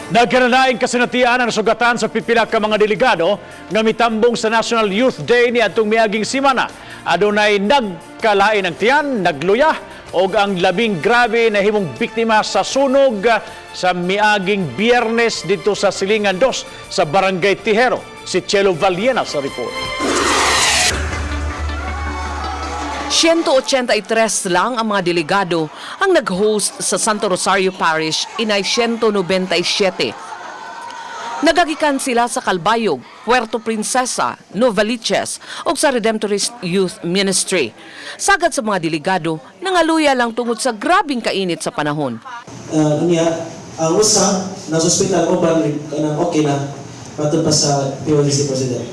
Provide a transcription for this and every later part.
Nagkanalaing kasinatian ang sugatan sa pipila ka mga delegado nga mitambong sa National Youth Day ni atong miaging simana. Adunay nagkalain ang tiyan, nagluya og ang labing grabe na himong biktima sa sunog sa miaging Biyernes dito sa Silingan 2 sa Barangay Tijero. Si Chelo Valiena sa report. 183 lang ang mga delegado ang nag-host sa Santo Rosario Parish inay 197. Nagagikan sila sa Calbayog, Puerto Princesa, Novaliches ug sa Redemptorist Youth Ministry. Sagad sa mga delegado, nangaluya lang tungod sa grabing kainit sa panahon. Unya ang usa nasa ospital, uban kanang okay na matod pa sa POGC president.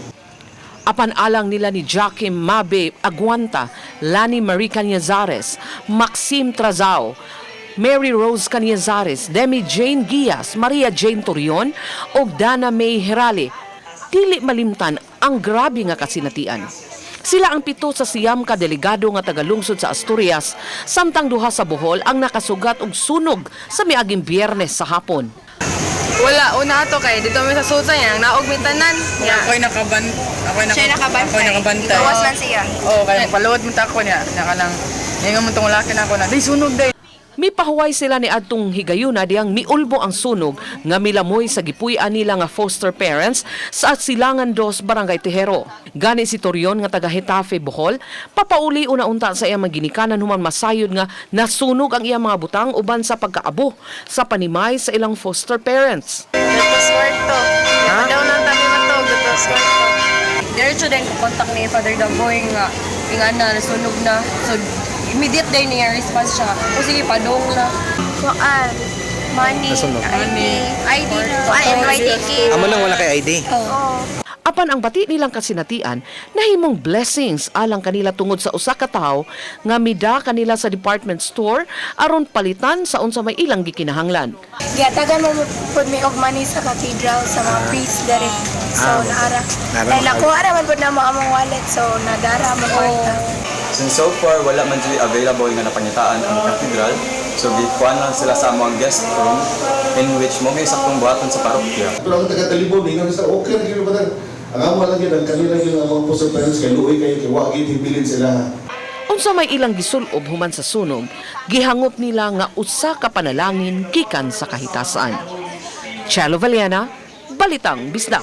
Apan alang nila ni Jackie Mabe Aguanta, Lani Marie Cañizares, Maxim Trazao, Mary Rose Cañizares, Demi Jane Gias, Maria Jane Torion ug Dana May Herale. Dili malimtan ang grabe nga kasinatian. Sila ang 7 sa 9 ka delegado nga tagalungsod sa Asturias, samtang duha sa Bohol ang nakasugat og sunog sa miaging Biyernes sa hapon. Wala, una ato kay dito mi sa sultan yan, naog mi tanan. Yeah. Ako'y Siya nakabantay. Ako'y nakabantay. Gawas man siya. Oo, kay paluod mo ta ako niya. Naka lang ningon mo tong laki na ako na. Day sunog day. Mipahuway sila ni adtong higayuna diyang miulbo ang sunog nga milamoy sa gipuy-an nila nga foster parents sa Silangan Dos, Barangay Tejero. Gani si Torion nga taga Getafe, Bohol, papauli una unta sa iyang maginikanan human masayod nga nasunog ang iyang mga butang uban sa pagkaabo sa panimay sa ilang foster parents. Tapos kwarto. Ha? Daw lang tabi matog, tapos kwarto. Diretso din ko contact ni Father Daboy nga nga na nasunog na. So immediate din niya response siya. O sige, padong na. Kuan. Money. ID. ID na. Ay, NY ticket. Amo lang wala kay ID. Oo. Apan ang bati nilang kasinatian nahimong blessings alang kanila tungod sa usa ka tawo nga mida kanila sa department store aron palitan sa unsa may ilang gikinahanglan. Gihatagan mo pud mi og money sa cathedral sa mga priest dere. So naara. Naara Dahil mo. nakuha ra man pud namo among wallet, so nadara mo kwarta. Since so far wala man diri available nga napangitaan ang cathedral, so gikuan lang sila sa among guest room in which mo may saktong buhaton sa parokya. Pero ang taga-Talibon, ingon sa okay ra gyud ba. Ang amo lang yun, ang kanila yun ang mga foster parents kay luoy kayo kay wa gyud hibilin sila. Unsa may ilang gisulob human sa sunog, gihangop nila nga usa ka panalangin gikan sa kahitasan. Chelo Valiana, Balitang Bisdak.